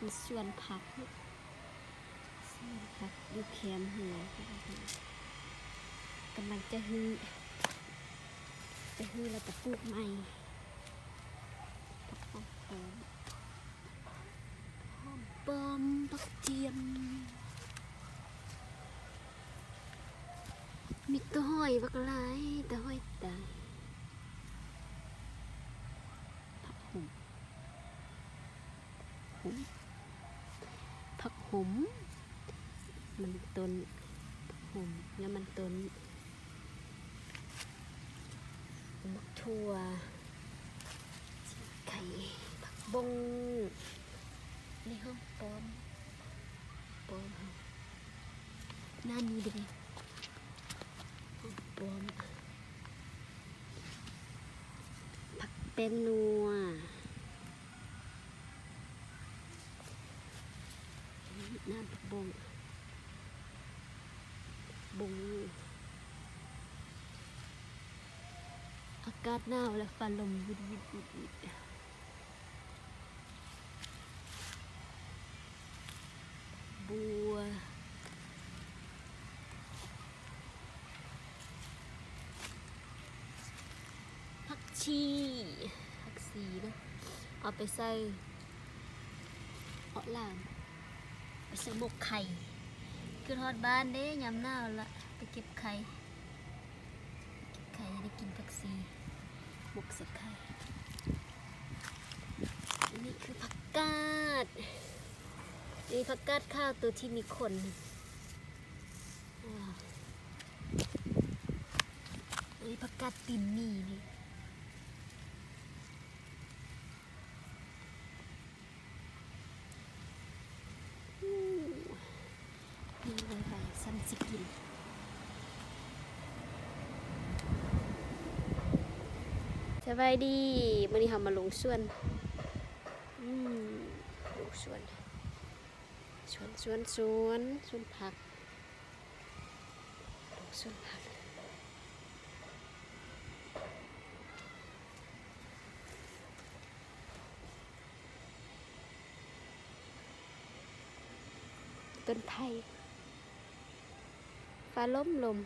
ມີສວນຜັກ ສວນຜັກຢູ່ແຄມເຮືອນ ກຳລັງຈະຮື້ ຈະຮື້ແລ້ວກະປູກໃໝ່. ຜັກຫອມປ້ອມ ຫອມປ້ອມ ຜັກຈຽມ ມີຕົວຫອຍບັກຫຼາຍ ຕົວຫອຍຕາຍ. ຜັກຫຸມ ຫຸມ ຜັກຫຸມ ມັນຕົ້ນ ຜັກຫຸມ ຍອດມັນຕົ້ນ ໝາກຖົ່ວ ຊີ້ນໄກ່ ຜັກບົ້ງ ນີ້ຫອມປ້ອມ ປ້ອມເຮົາ ໜ້ານີ້ເດ້ ປ້ອມ ຜັກແປ້ງນົວ ນ້ຳຜັກບົ້ງ ບົ້ງ ອາກາດໜາວແລ້ວຟ້າລົມວິດໆໆໆ. ບົວ ຜັກຊີ ຜັກຊີເນາະ ເອົາໄປໃສ່ເອາະຫຼາມ ໄປໃສ່ໝົກໄຂ່ ຄິດຮອດບ້ານເດ້ ຍາມໜາວລະ ໄປເກັບໄຂ່. ໄຂ່ ໄດ້ກິນຜັກຊີ ໝົກໃສ່ໄຂ່. ອັນນີ້ຄືຜັກກາດ ນີ້ຜັກກາດຂາວໂຕທີ່ມີຂົນ ອັນນີ້ຜັກກາດຕີນໝີນີ້. ໂອ້ ມີຫຼາຍໆຊັ້ນຊິກິນ. ສະບາຍດີ ມື້ນີ້ເຮົາມາລົງສວນ ອືມ ລົງສວນ ສວນ ສວນ ສວນ ສວນຜັກ ສວນຜັກ ຕົ້ນໄຜ່ ຟ້າລົມລົມ.